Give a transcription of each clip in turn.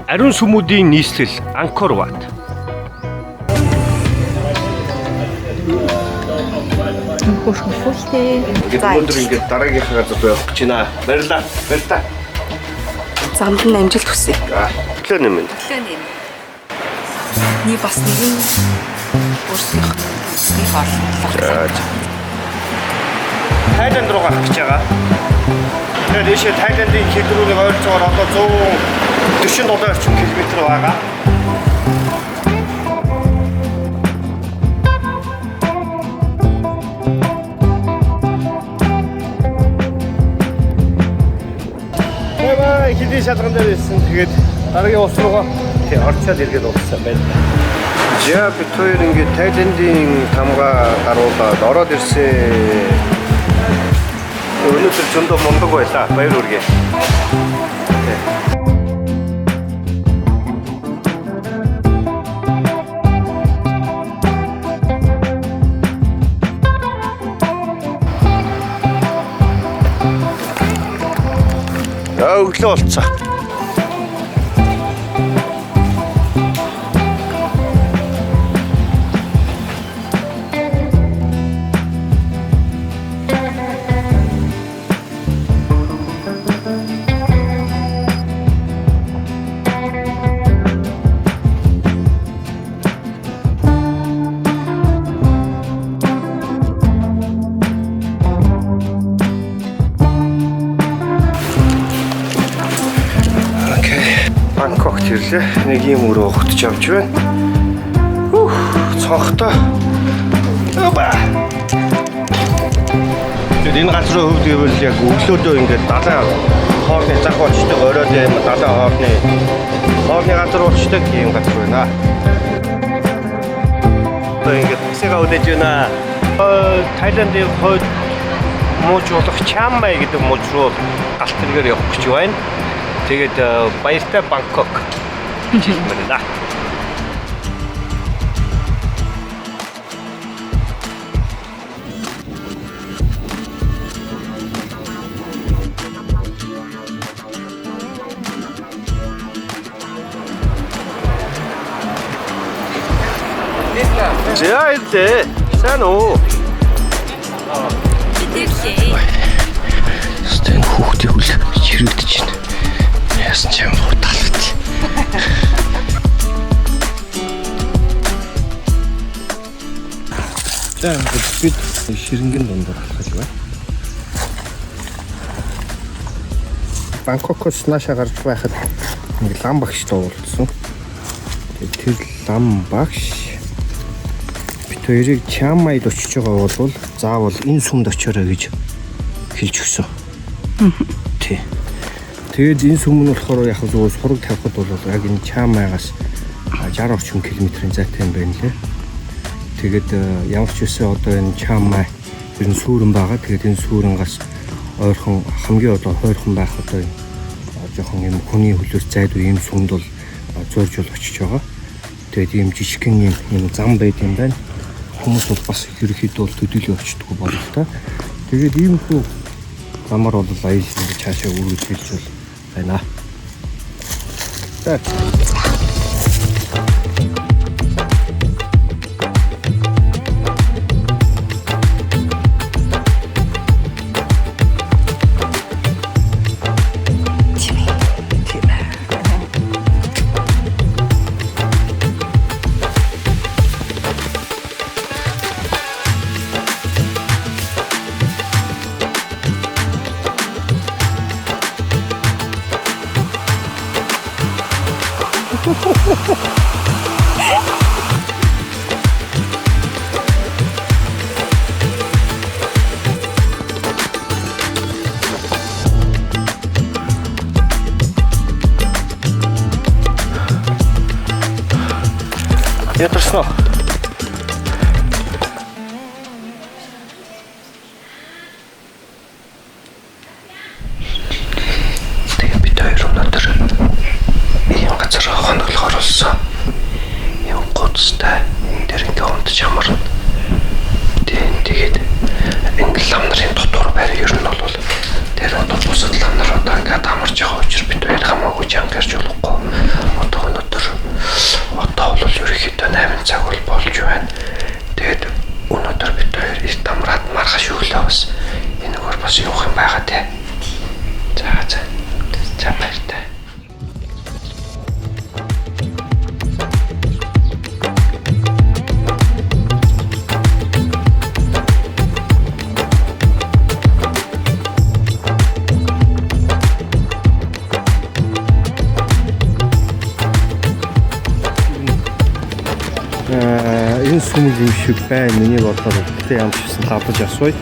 Ариун сүмүүдийн нийслэл Ангкор Ват. Хөөрхөн фүлтэй. Ингээд өнөөдөр ингээд дараагийнхаа газар руу явах гэж байна. Баярлалаа. Баярлалаа. Замд нь амжилт хүсье. Өглөө нэмэн. Өглөө нэм. Ни бас нэгэн өөрсдийнх нь үзний хооллого. Тайланд руу гарах гэж байгаа. Тэгэхээр дээшээ Тайландын хил рүү нэг ойролцоогоор одоо 147 орчим километр байгаа. Бай хэдийн шалган дээр ирсэн. Тэгээд дараагийн ус руугаа тий орчоод эргээд уулзсан байна. За бид хоёр ингээд Тайландын тамга гаруулаад ороод ирсэн. Өнөөдөр зөндөө мундаг байлаа. Баяр хүргэе. Тий. Аа өглөө болцсон. Окей. Бангкокт ирлээ. Нэг юм өрөө өгтөж авч байна. Үх, цонхтой. Опа. Тэгээд энэ газрын хувьд гэвэл яг өглөөдөө ингээд далайн хоолны зах болчтой, оройд юм далайн хоолны газар болчтой ийм газар байна. Одоо ингээд таксигаа хүлээж байна. Тайландын хойд мууч болох Чаммай гэдэг мууч руу галт тэргээр явах гэж байна. Тэгээд баяртай Бангкок гэж хэлмээр байна. За ирлээ. Сайн уу? Тэрлээ. Стэн хүүхдийн хөл чирэгдэж байна. Яасан ч юм хутаалт. За ингээд бид ширэнгэн дундуур алхаж байна. Бангкокоос наашаа гарч байхад нэг лам багштай уулзсан. Тэгээд тэр лам багш бид хоёрыг Чамайд очиж байгаа бол заавал энэ сүмд очиорой гэж хэлж өгсөн. Тий. Тэгээд энэ сүм нь болохоор яг зөвхөн сураг тавихад бол яг энэ Чамайгаас 60 орчим километрийн зайтай юм байна лээ. Тэгээд ямар ч үсэн одоо энэ Чамай ер нь сүүрэн байгаа. Тэгээд энэ сүүрэнгаас ойрхон хамгийн одоо хойрхон байх одоо энэ жоохон юм хүний хөлөөс зайдуу ийм сүмд бол зорж бол очиж байгаа. Тэгээд ийм жижигхэн юм зам байд юм байна. Хүмүүс бол бас ерөнхийдөө бол төдийлөн очдгоо бололтой. Тэгээд иймэрхүү замаар бол аялал ингэж цаашаа үргэлжлүүлж бол байна. За. Ядарсан уу? Тэгээ бид хоёр өнөөдөр ийм газар хоноглохоор болсон. Ийм гудастай энэ дээр ингээ унтж амарна. Тэгээд энэ лам нарын дотор байр ер нь бол Тэр одоо бусад лам нар одоо ингээд амарч байгаа учраас бид хоёр хамаагүй чангарч болохгүй. Одоо өнөөдөр одоо бол ерөнхийдөө 8 цаг бол болж байна. Тэгээд өнөөдөр бид хоёр эрт амраад маргааш өглөө бас энэгээр бас явах юм байгаа тий. За за. За, баяртай. Энэ сүм юм шиг байна миний бодлоор. Гэтэ ямар ч гэсэн лавлаж асууя.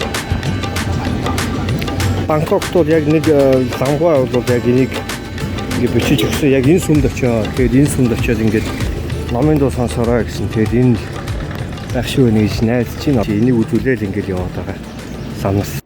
Бангкокт бол яг нэг лангуй бол яг энийг ингээ бичиж өгсөн. Яг энэ сүмд очиод, тэгээд энэ сүмд очиод ингээд номын дуу сонсороо гэсэн. Тэгээд энэ байх шиг байна гэж найдаж байна. Энийг үзүүлээл ингээд яваад байгаа. Санаас.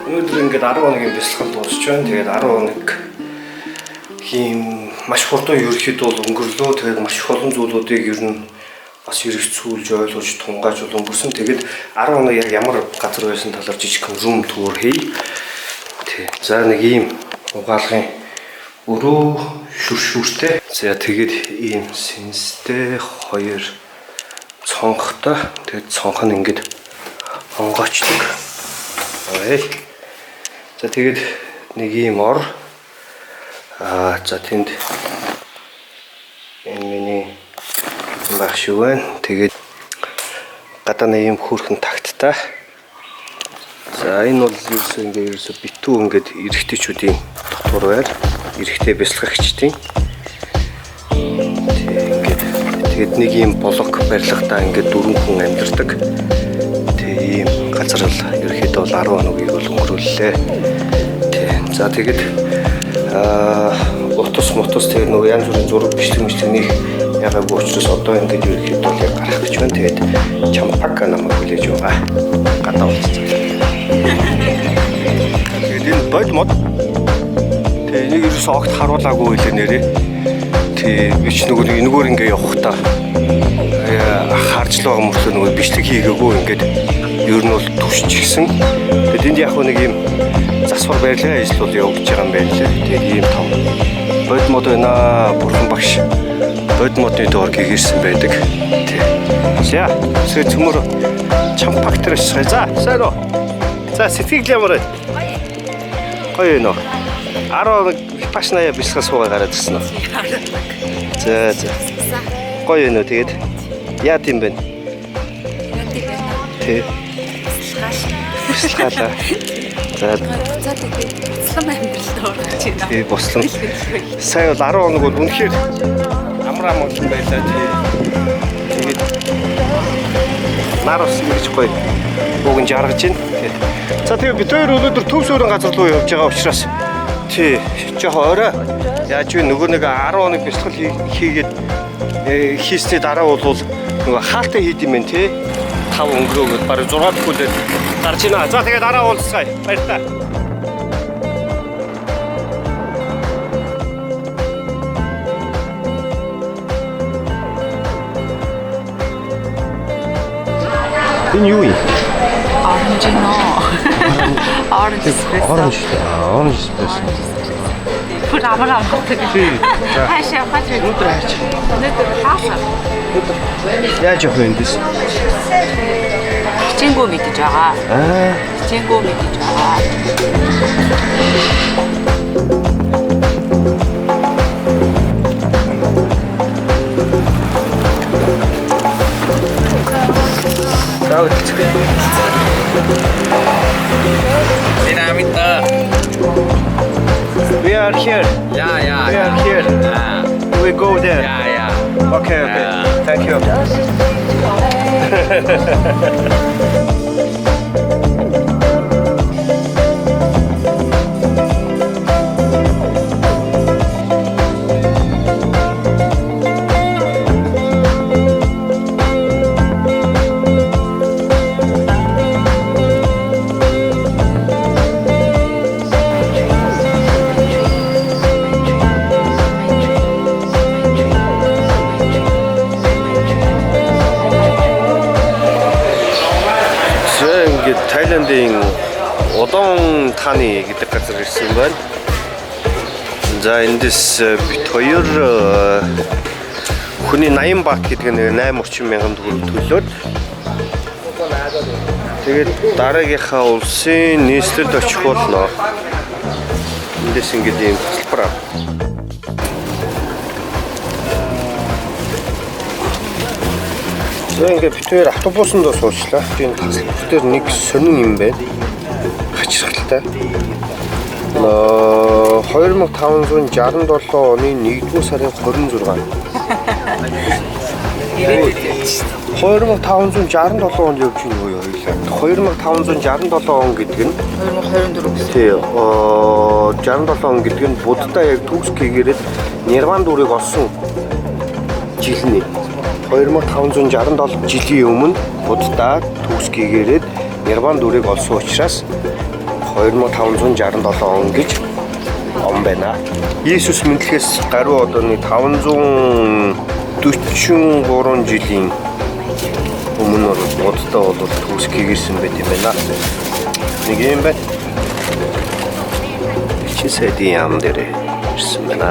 Өнөөдөр ингээд 10 хоногийн бясалгал дуусч байна. Тэгээд 10 хоног хийм маш хурдан ерөнхийдөө бол өнгөрлөө. Тэгээд маш их олон зүйлүүдийг ер нь бас хэрэгцүүлж, ойлгож, тунгааж бол өнгөрсөн. Тэгээд 10 хоног яг ямар газар байсан талаар жижигхэн room tour хий. Тий. За, нэг ийм угаалгын өрөө шүршүртэй. За, тэгээд ийм сэнстэй, хоёр цонхтой. Тэгээд цонх нь ингээд онгоочдөг. Ой. За, тэгээд нэг ийм ор. Аа, за, тэнд энэ миний байх шиг байна. Тэгээд гадаа нэг ийм хөөрхөн тагттай. За, энэ бол ерөөсөө ингээ ерөөсөө битүү ингээд эрэгтэйчүүдийн дотор байр. Эрэгтэй бясалгагчдын. Тэг ингээд тэгээд нэг ийм блок барилгадаа ингээд дөрвөн хүн амьдардаг. Тэг ийм газар л ерөөхдөө бол 10 хоногийг бол өнгөрүүллээ. Тэг. За, тэгээд утас мотос, тэгээд нөгөө янз бүрийн зураг бичлэг мичлэг нэг ягаагүй учраас одоо ингээд ерөнхийдөө бол яг гарах гэж байна. Тэгээд Чампака намайг хүлээж байгаа. Гадаа уулзцгаая. Тэгээд энэ бод мод. Тэгээд энийг ерөөсөө огт харуулаагүй байлээ нэрээ. Тэг би ч нөгөө нэг энэгээр ингээ явахдаа харж л байгаа мөртлөө нөгөө бичлэг хийгээгүй ингээд ер нь бол түшчихсэн. Тэгээд энд яг нэг юм засвар барилгын ажил бол явагдаж байгаа юм байна лээ. Тэгээд ийм том бод мод байна. Бурхан багш бод модны доор гэгэрсэн байдаг. Тэг. За, сая цөмөр Чампак дээр очицгаая. За, сайн уу? За, сэтгэл ямар вэ? Гоё юу нөө? 10 хоног випассана бясалгал суугаа гараад ирсэн үү? За, за. Гоё юу нөө, тэгээд яа тийм бэ? Тэ. Бясалгаалаа. За. За, тэгээд буслан амьдралд орох гэж байна. Тий, буслан. Сая бол 10 хоног бол үнэхээр амар амгалан байлаа тий. Тэгээд нар ус ингэж гоё бууган жаргаж байна. Тий. За, тэгээ бид хоёр өнөөдөр төв суурин газар руу явж байгаа учраас тий, жоохон орой. Яаж вэ, нөгөө нэг 10 хоног бясалгал хийгээд хийсний дараа бол нөгөө хаалтай хийд юм байна тий. 5 өнгөрөөгөөд бараг 6 төгөлөд гарч байна. За, тэгээ дараа уулзцгаая. Баярлалаа. Энэ юу юм? Orange нөө. Orange espresso. Orange. Orange espresso. Бүр Тэр амар амардаг. Тий. За. Хаашаа явах вэ? Өнөөдөр хайч. Өнөөдөр хаасаа. Яаж явах вэ эндээс? Хичээнгүү мэдэж байгаа. Аа. Хичээнгүү мэдэж байгаа. За үлцгээ. Dinamita. We are here. Yeah, yeah. We are here. Yeah, We go there. yeah, yeah. Okay. Yeah. Thank you. За ингээд Таиландын Удон Таны гэдэг газар ирсэн байна. За эндээс бит хоёр хүний 80 бат гэдэг нэг 8 30 мянган төгрөг төлөөд тэгээд дараагийнхаа улсын нийслэлд очих болно. Эндээс ингээд ийм тасалбар ав. За ингээд бит хоёр автобусанд суучлаа. Энэ тасалбар дээр нэг сонин юм байна. Хачирхалтай. 2567 оны 1-р сарын 26. Ирээдүйд явж шээ. 2567 онд явж гин үү хоёлаа. 2567 он гэдэг нь 2024 гэсэн. тий 67 он гэдэг нь Будда яг төгс гэгэрээд нирван дүрийг олсон жил нь. 2567 жилийн өмнө Будда төгс гэгэрээд нирван дүрийг олсон учраас 2567 он гэж он байна. Иесус мэдлэгээс гаруй одоо нэг 543 жилийн өмнө бол Будда бол төгс гэгэрсэн байт юм байна. Нэг юм байна. Чи сайдын яам дээр ирсэн байна.